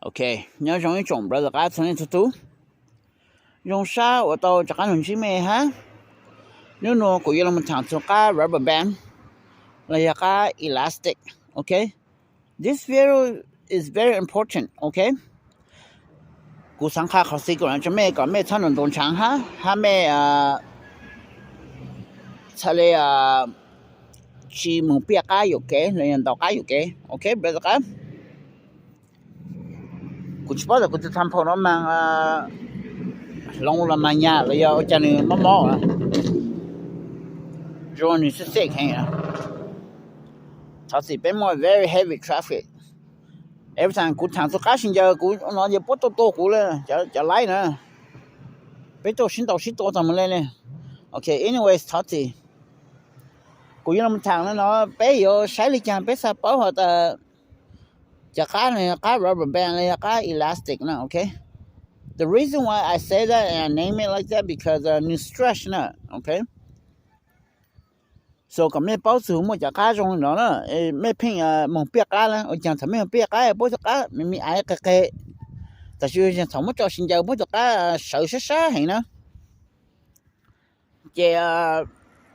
Ok, nyob zoo ib tsoom brother qab txhua leej txhua tus. Zoo sab uas tau rov qab los ntsib mej hab. Hnub nuav kuv yuav los tham txug qab rubber band los yog qab elastic. Ok, this video is very important. Ok, kuv xaav qha qhov xwm kuv no rua mej kom mej txhob ntuav ntshaav hab, hab mej txhad le tsi moog piaj qab yuam kev los yog ntaus qab yuam kev. Ok, brother qab, kuv tsi paub tas kuv tug thav phom nuav maag hloov los maag nyag los yog ua caag nwg mob mob, zoo nwg xib xib heev. Thov txim, peb muaj very heavy traffic. Every time kuv tham txug qab sib ncaws kuv no ces puab tuaj tua kuv le, cov laib na. Peb tuaj sib ntaus sib tua tag moog le ne. Ok, anyways, thov txim. Kuv yuav los tham le no, peb yuav saib le caag peb xaav paub has tas cov qab no qab rubber band los yog qab elastic na. Ok, the reason why I say that and I name it like that because nwg stretch na. Ok, so kom mej paub txug muaj cov qab zoo le no na, mej pheej moog piaj qab na, ua caag thaum mej moog piaj qab puab tug qab me me aiv qeg qeg, tab sis thaum muab tso sib ncaws puab tug qab sawv sab sab heev na. Ces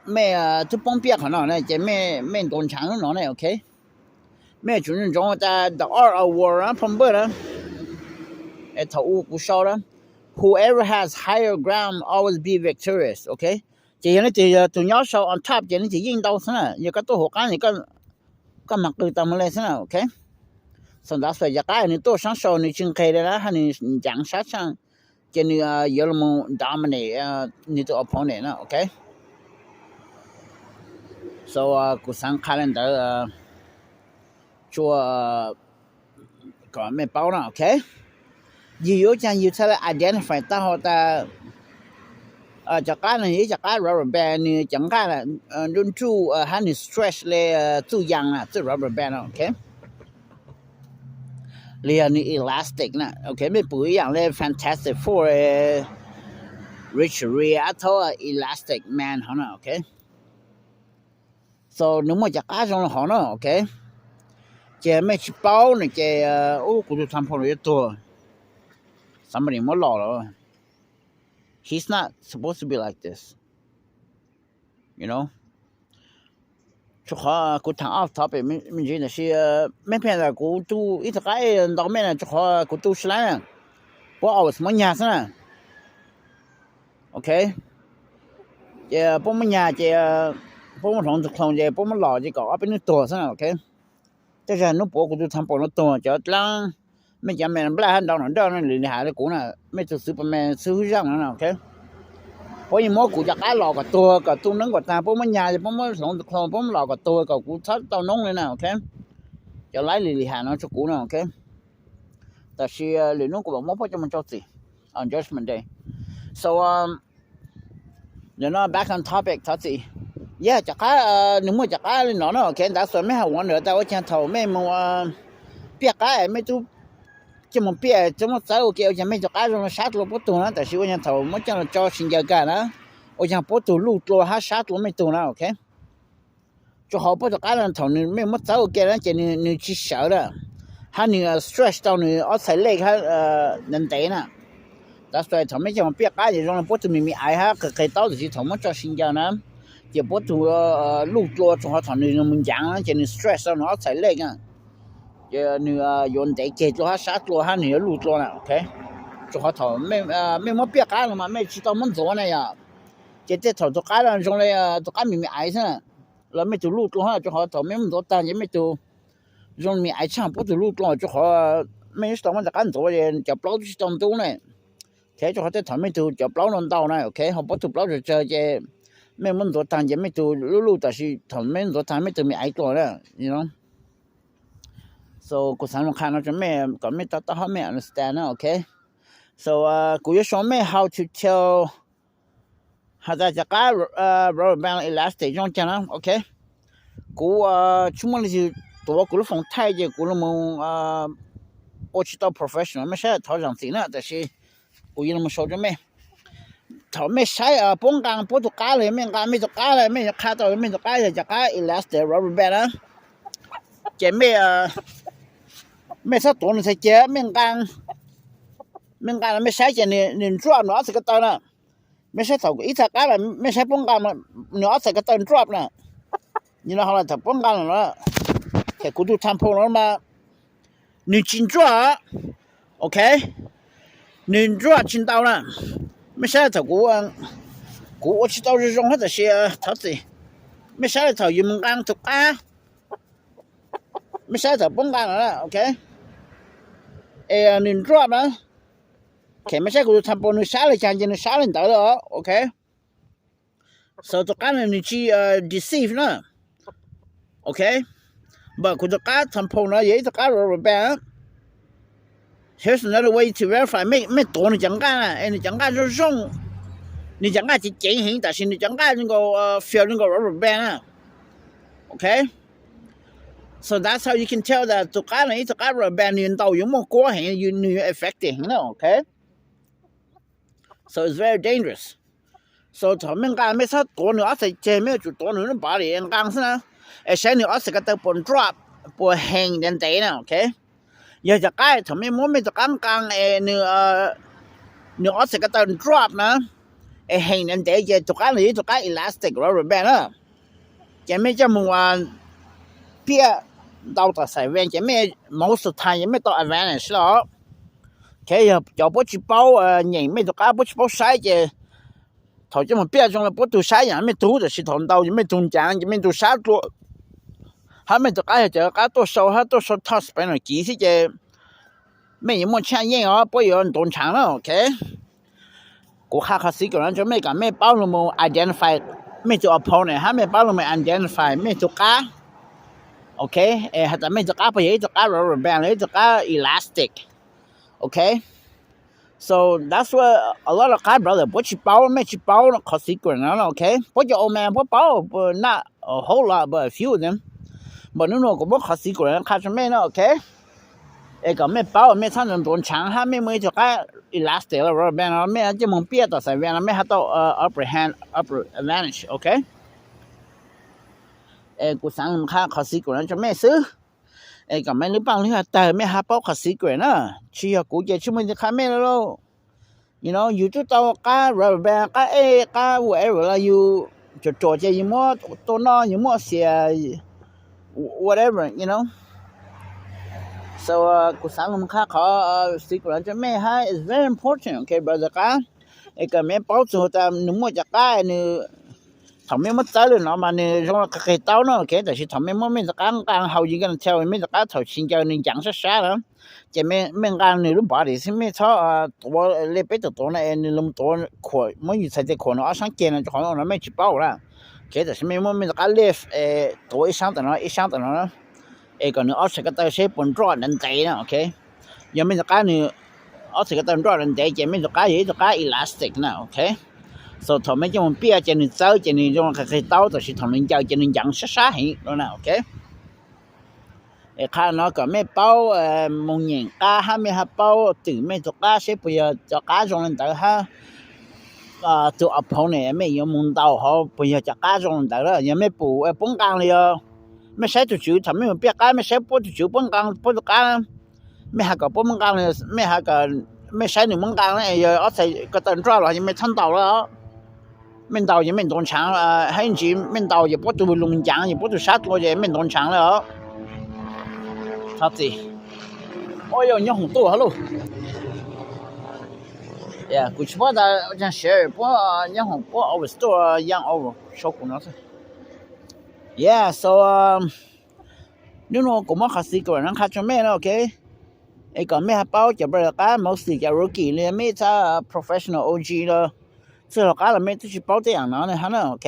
mej tub poob piaj qhov no na ces mej ntuav ntshaav lub no ne. Ok, mej tsum ntsoov tas the art of war phom npawj na, thaum u kuv sau na, whoever has higher ground always be victorious. Ok, ces yog leej twg yog tug nyob sau on top ces leej twg yeej ntau xwb na, yog koj tuaj huv qab ces koj maag qw tau moog le xwb na. Ok, so that's why cov qab nwg tuaj saab sau nwg tsi nqeg le na hab nwg ncaav sab tshaaj, ces nwg yuav los dominate nwg tug opponent na. Ok, so kuv xaav qha le ntawd tsua kom mej paub na. Ok, yug yuav caag yug txhad le identify tau has tas cov qab no yog ib cov qab rubber band, nwg cov nqaj nruj nruj hab nwg stretch le txuj yaas na, txuj rubber band na. Ok, le yog nwg elastic na. Ok, mej pum ib yaam le Fantastic Four, Richard Rhee ab thaub Elastic Man hov na. Ok, so nwg muaj cov qab zoo le hov na. Ok, ces mej tsi paub ne ces ub kuv tug thav phom nuav yuav tuag, xaav muab los lawm. He's not supposed to be like this, you know. Tsuas qhov kuv tham off topic me ntsis tab sis mej pheej tas kuv tu ib tug qab ntau mej na, tsuas qhov kuv tu sib laib na, puab always muab nyag xwb na. Ok, ces puab muab nyag ces puab muab hloov tug clone ces puab muab los ces kom ob peb nub tuag xwb na. Ok, tej zag nub puav kuv tug thav phom nuav tuag cov dlaab, mej cov me nplaj hab nrau nram nraj no li li has le kuv na, mej tug Superman xwb hwb zaaj no na. Ok, puab yeej muab kuv cov qab los kom tuag, kom tu neeb kom taag, puab muab nyag, puab muab hloov tug clone, puab muab los kom tuag kom kuv txhob tau noob le na. Ok, cov laib li li has no tsua kuv na. Ok, tab sis lwm nub kuv mam muab puab coj moog rau txim on Judgment Day. So no back on topic thov txim. Yog cov qab, nwg muaj cov qab li no na. Ok, ntawd xwb mej has ua ntawd tas ua caag thaum mej moog piaj qab es mej tub coj moog piaj tub muab txawb ua ke ua caag mej tug qab zoo sab dlua puab tug na, tab sis ua caag thaum muab coj los tso sib ncaws kag na, ua caag puab tug luj dlua hab sab dlua mej tug na. Ok, tsuas qhov puab tug qab no thaum mej muab txawb ua ke na ces nwg tsi sawv na, hab nwg stretch tau nwg ob txhais leg hab ntev ntev na. That's why thaum mej coj moog piaj qab ces zoo le puab tug me me aiv hab qig qig taub, tab sis thaum muab tso sib ncaws na ces puab tug luj dlua tsuas qhov thaum nwg moog ncaav na ces nwg stretch tau nwg ob txhais leg na, ces nwg yuav ntev ceg dlua hab sab dlua hab nwg yuav luj dlua na. Ok, tsuas qhov thaum mej muab piaj qab no mas mej tsi tau muab ntxuav na yom, ces tej thaum tug qab zoo le tug qab me me aiv xwb na, los mej tug luj dlua hab tsuas qhov thaum mej muab ntxuav taag ces mej tug zoo me aiv tshaaj puab tug luj dlua tsuas qhov mej tsi tau muab cov qab ntxuav ces cov plaub tsi tau ntub na. Ok, tsuas qhov tej thaum mej tug cov plaub no ntau na. Ok, ho puab tug plaub tsawg tsawg ces mej muab ntxuav taag ces mej tug lub luj, tab sis thaum mej ntxuav taag mej tug me aiv dlua na. So kuv xaav qha no rua mej kom mej to taub hab mej understand na. Ok, so kuv yuav show mej how to tell has tas cov qab rubber band elastic zoo caag na. Ok, kuv tsi muaj leej twg tuav kuv lub foos thaij ces kuv los ua tsi tau professional, mej saib thov zaam txim na, tab sis kuv yuav los show rua mej. Thaum mej saib puab nqaa puab tug qab le, mej nqaa mej tug qab le, mej yuav qha tau mej tug qab yog cov qab elastic rubber band na, ces mej Mej txhob tuav nws txhais ceg, mej nqaa, mej nqaa no mej saib ces nws drop nws ob txhais ko taw na. Mej saib thaum ib txhais qab na mej saib puab nqaa, nws ob txhais ko taw drop na. Yog no ho thaum puab nqaa no, ces kuv tus tempo no mas nws tsis drop, ok, nws drop tsis ntau na. Mej saib thaum kuv, kuv ua tsis tau zoo zoo hab tab sis thov txim. Mej saib thaum yus mus nqaa tus qab, mej saib thaum puab nqaa no, ok, es nws drop na. Ok, mej saib kuv tus tempo nws sab le caag ces nws sab le ntawd lawm, ok. So tus qab no nws tsis deceive na, ok. But kuv tus qab tempo no yog ib tug qab rubber band. Here's another way to verify. Mej tuav nws cov nqaj na, es nws cov nqaj zoo zoo, nws cov nqaj ceev ceev heev tab sis nws cov nqaj zoo nkaus, feel zoo nkaus rubber band na, ok. So that's how you can tell that tus qab no ib tug qab rubber band nws ntaus yuav muaj kuab heev, nws yuav effective heev na, ok. So it's very dangerous. So thaum mej nqaj mej txhob tuav nws ob txhais ceg, mej yuav tsum tuav nws lub body es nqaa xwb na, es saib nws ob txhais ko taw puas drop, puas heev ntev ntev na, ok. Yog cov qab thaum mej muab mej tus qab nqaa es nws ob txhais ko taw drop na, es heev ntev ntev ces tus qab no yog ib tus qab elastic rubber band na. Ces mej coj mus piaj ntau tom xais vees ces mej most of the time ces mej tau advantage los. Ok, yog cov puab tsis paub nyeem mej tus qab, puab tsis paub saib ces thaum coj mus piaj zoo le puab tug saib yam mej tug, tab sis thaum ntaus ces mej tug ncav ces mej tug sab dlua, hab mej tus qab yog cov qab tuaj sau hab tuaj sau toss pem no kiv xwb ces mej yuav muaj tshaj yeej os, puab yuav ntuav ntshaav na, ok. Kuv qha qhov secret no rua mej kom mej paub lug mus identify mej tug opponent hab mej paub lug mus identify mej tug qab, ok. Es has tas mej tug qab puas yog ib tug qab rubber band los ib tug qab elastic, ok. So that's why a lot of qab brother puab tsis paub, mej tsis paub qhov secret no, ok. Puab cov old man puab paub, not a whole lot but a few of them. But nub nua kuv muab qhov secret no qha rua mej no, ok. Es kom mej paub, mej txhob ntuav ntshaav hab mej muaj ib tug qab elastic los rubber band no mej coj mus piaj tom xais vees no mej hab tau upper hand, upper advantage, ok. Es kuv xaav qha qhov secret no rua mej xwb, es kom mej lub paaj lub hab tawg mej hab paub qhov secret na. Tsis yog kuv ces tsis muaj leej twg qha mej lawm lauj. You know, yus twb tau qab rubber band, qab ej, qab whatever los yus ruam ruam ces yus muab tua noj, yus muab xiam, whatever, you know. So kuv xaav lug qha qhov secret no rua mej hab, it's very important, ok brother qab. Es kom mej paub txug tas nws muaj cov qab nws, thaum mej muab txawb le no mas nws zoo le qig qig taub no, ok, tab sis thaum mej muab mej tug qab nqaa hau, yus gonna tell mej tug qab thaum tsis ncaws nws ncaav sab sab na, ces mej nqaa nws lub body xwb, mej txhob tuav le peb tug tuav no es nws lug tuav khuam, muab yus txhais tes khuam nws ob saab ceg no rua qhov no mej tsis paub na. Ok, tab sis mej muab mej tug qab lift es tuav ib saab tam no ib saab tam no na, es kom nws ob txhais ko taw seb puas nroj ntev ntev na, ok. Yog mej tug qab nws ob txhais ko taw nroj ntev ntev ces mej tug qab yog ib tug qab elastic na, ok. So thaum mej coj mus piaj ces nws txawb ces nws zoo qig qig taub, tab sis thaum nws ncaws ces nws ncaav sab sab heev no na, ok. Es qha no kom mej paub mus nyeem qab hab mej hab paub twm mej tug qab seb puas yog cov qab zoo le ntawd hab tug opponent mej yuav mus ntaus hov puas yog cov qab zoo le ntawd. Yog mej pum puab nqaa los yog mej saib tug tswv, thaum mej mus piaj qab mej saib puab tug tswv puab nqaa puab tug qab, mej has kom puab muab nqaa, mej has kom, mej saib nws muab nqaa, yog ob txhais ko taw nroj los mej txhob ntaus lawm. Mej ntaus ces mej ntuav ntshaav hab ib ntsis mej ntaus ces puab tug lug ncaav ces puab tug sab dlua ces mej ntuav ntshaav lawm os. Thov txim. Ua yog nyob hoom tuaj hab lauj. Kuv tsis paub tas share puab nyob hoom puab over store, young over show kuv no xwb. Yeah, so nub nua kuv muab qhov secret no qha tsua mej na, ok. Es kom mej hab paub cov brother qab, mostly cov rookie los mej txhab professional O G los txhua qab los mej twb tsis paub tej yaam no ne hab na, ok.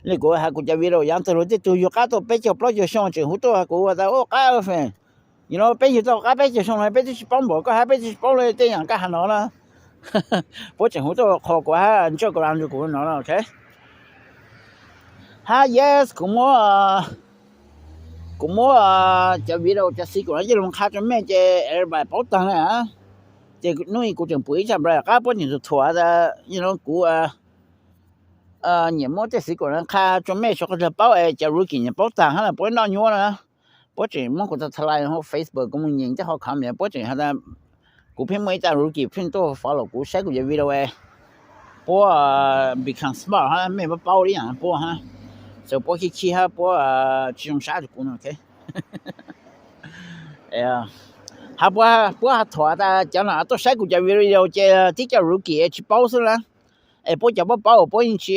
Li kuv has kuv cov video yav tag los tej tug yug qab tau peb caug plaub caug xyoo tseem hu tuaj has kuv tas ua qab elephant, peb yug tau qab peb caug xyoo no peb twb tsis paub npaum koj hab, peb twb tsis paub le tej yaam koj has no na. Puab tseem hu tuaj qhuas kuv hab ntsaj kuv la ntsug kuv no, ok. Hab yes, kuv muab, kuv muab cov video cov secret no coj lug qha tsua mej ces everybody paub taag na. Ces nub i kuv tseem pum ib tsaam brother qab puab tseem txhua txhua tas kuv nyiam muab tej secret no qha tsua mej suav qhov twg paub es cov rookie nyiam paub taag hab na puab noj nyuab na. puab tseem muab kuv tag tha lais hauv Facebook, kuv mus nyeem tej qhov comment, puab tseem has tas, kuv pheej muaj ib co rookie pheej tuaj follow kuv, saib kuv cov video, puab become smart hab, mej paub paub li yaam puab hab, txawm puab khib khib hab puab tsi zoo sab rua kuv no, ok. Hab puab, puab has thuam tas cov no tuaj saib kuv cov video ces tib co rookie tsi paub xwb na, es puab cov paub paub puab yeej tsi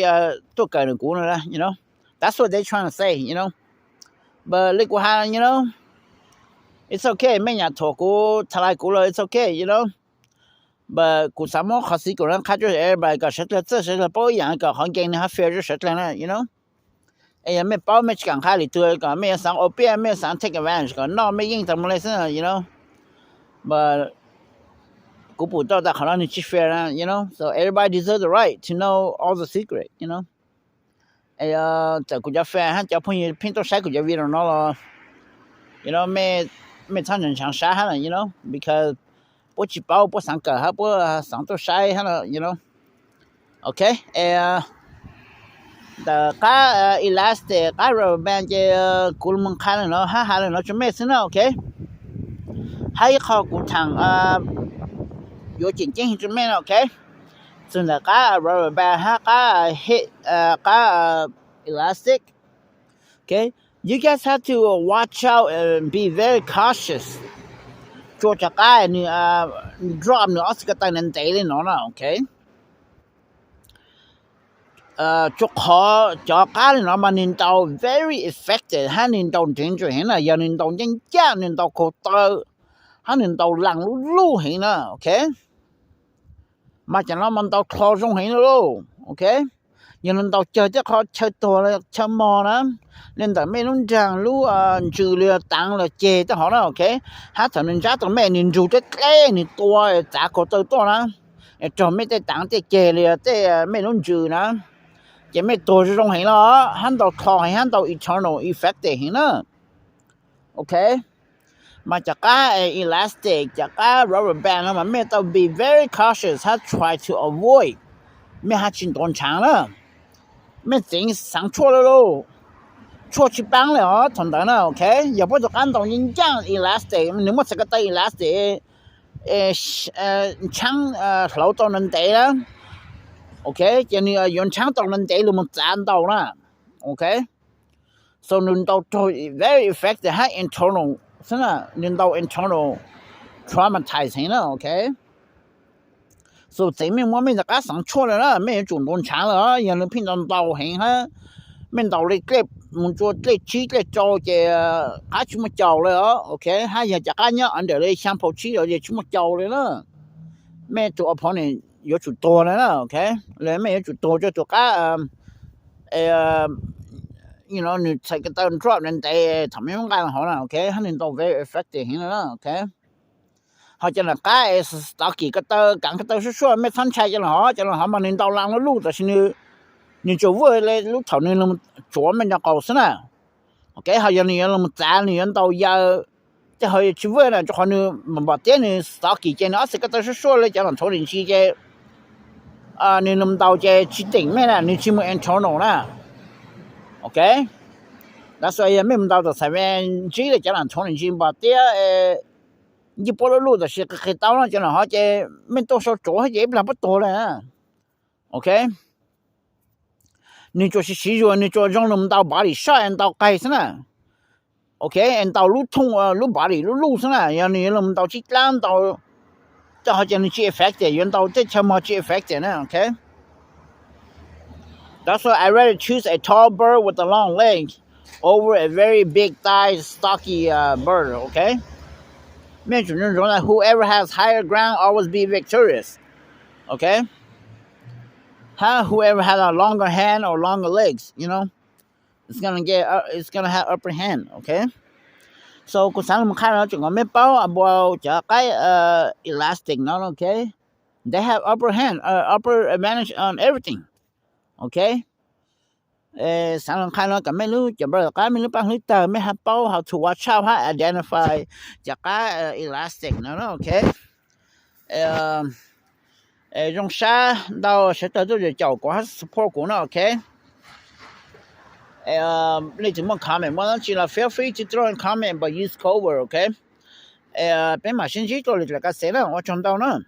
tuaj kawm nrug kuv no, you know, that's what they trying to say, you know. But li kuv has, you know, it's ok, mej nyam thuam kuv, tha lais kuv los it's ok, you know. But kuv xav muab qhov secret no qha rua everybody kom sawv dlawg txawj, sawv dlawg paub ib yaam kom qhov nkeeg nwg hab fair rua sawv dlawg na, you know. Es yog mej paub mej tsi kam qha lwm tug kom mej yuav xaav ua piaj, mej yuav xaav take advantage kom noj mej yeej tas mus le xwb, you know. But kuv pum tau tas qhov no nwg tsi fair na, you know. So everybody deserve the right to know all the secret, you know. Es txawm kuv cov fan hab cov phooj ywg pheej tuaj saib kuv cov video no los, you know, mej txhob ntshaav sab hab na, you know, because puab tsi paub, puab xaav kawm hab puab xaav tuaj saib hab na, you know. Ok, es ntawm qab elastic, qab rubber band ces kuv los qha le no hab has le no rua mej xwb na, ok. Hab ib qho kuv thaam yuav tseem ceeb rua mej no, ok. Txug ntawm qab rubber band hab qab, qab elastic, ok, you guys have to watch out and be very cautious rua cov qab nwg drop nwg ob txhais ko taw ntev ntev le no na, ok. Rua qhov cov qab le no mas nwg ntaus very effective hab nwg ntaus danger heev na, yog nwg ntaus ncaaj ncaaj, nwg ntaus kaug taw, hab nwg ntaus laag luj luj heev na, ok. Mas cov no mas ntaus dlhau zoo heev na lauj, ok. Yog nwg ntaus cawg tej qhov chaw tuag chaw mog na, le ntawm mej lub nraag lub ntsws le taav los ceg tej hov na, ok. Hab thaum nwg ntsab tau mej nwg nrug dleb dleb nwg tua txav kaug taw tuaj na, raug mej tej taav tej ceg le tej mej lub ntsws na, ces mej tuag zoo zoo heev los hab ntaus dlhau heev hab ntaus eternal effective heev na, ok. Mas cov qab elastic, cov qab rubber band no mas mej tau be very cautious hab try to avoid, mej hab tsi ntuav ntshaav na. Mej txeev xaav tshuaj le lauj, tshuaj tsi paab le os thaum ntawd na, ok. Yog puab tus qab ntaus ncaaj ncaaj elastic, nwg muaj txhais ko taw elastic, ntshaab hlauv tau ntev ntev na, ok, ces nwg yuav ntshaab tau ntev le moog txav ntaus na, ok. So nwg ntaus raug very effective hab internal xwb na, nwg ntaus internal traumatize heev na, ok. So txeev mej muab mej ntawm qab xaav tshuaj le na, mej yuav tsum ntuav ntshaav lawm, yog nwg pheej ntaus ntaus heev hab mej ntaus le dlej mus tsua dlej tsib dlej rau ces qab tsi muaj caus le os, ok. Hab yog cov qab nyob under le xyaa phaum tsib rau ces tsi muaj caus le na, mej tus opponent yuav tsum tuag le na, ok. Le mej yuav tsum tuag rua tus qab nwg txhais ko taw drop ntev ntev thaum mej muab nqaa hov na, ok, hab nwg ntaus very effective heev na, ok. Ho cov ntawm qab stocky ko taw kaav ko taw suab suab mej txhob ntshai cov no hov, cov no hov mas nwg ntaus laag luj luj tab sis nwg tsuas vwj le lub thaum nwg tsuav mej nco qaus xwb na, ok. Ho yog nwg yuav los txav nwg yuav ntaus yawg tej hov tsi vwj na, rua qhov nwg npam tiab nwg stocky ces nwg ob txhais ko taw suab suab le cov no thaum ntsis ces nwg los ntaus ces tsi teem mej na, nwg tsi muaj internal na, ok. That's why yog mej mus ntaus tom xais ve ntsib le cov no thaum ntsis npam tiab ncej puab luj luj tab sis qis qis tau no cov no hov ces mej tuaj sau tsuav ces ib plag puab tuag le, ok. Nwg tsuas siv siv zuag, nwg tsuas zoo le ntaus body shot es ntaus qai xwb na, ok, es ntaus lub thooj lub body luj luj xwb na. Yog nwg yuav le ntaus tsib dlaab ntaus tej hov ces nwg tsi effective, yuav ntaus tej chaw mog tsi effective na, ok. That's why I rather choose a tall bird with a long leg over a very big thigh stocky bird, ok. Mej tsum ntsoov tas whoever has higher ground always be victorious, ok. Hab whoever has a longer hand or longer legs, you know, it's gonna get, it's gonna have upper hand, ok. So kuv xaav le mus qha no tseem kom mej paub about cov qaib elastic no, ok. They have upper hand, upper advantage on everything, ok. Xaav le qha no kom mej lub cov brother qab mej lub paab hlwb tawg mej hab paub how to watch out hab identify cov qab elastic no, ok. Zoo sab ntau sawv dlawg tuaj caum kuv hab support kuv no, ok. Leej twg muaj comment muaj dab tsi los feel free to throw in comment but use code word, ok? Peb mam sib ntsib dua lwm daim ka xev na, ua tsaug ntau na.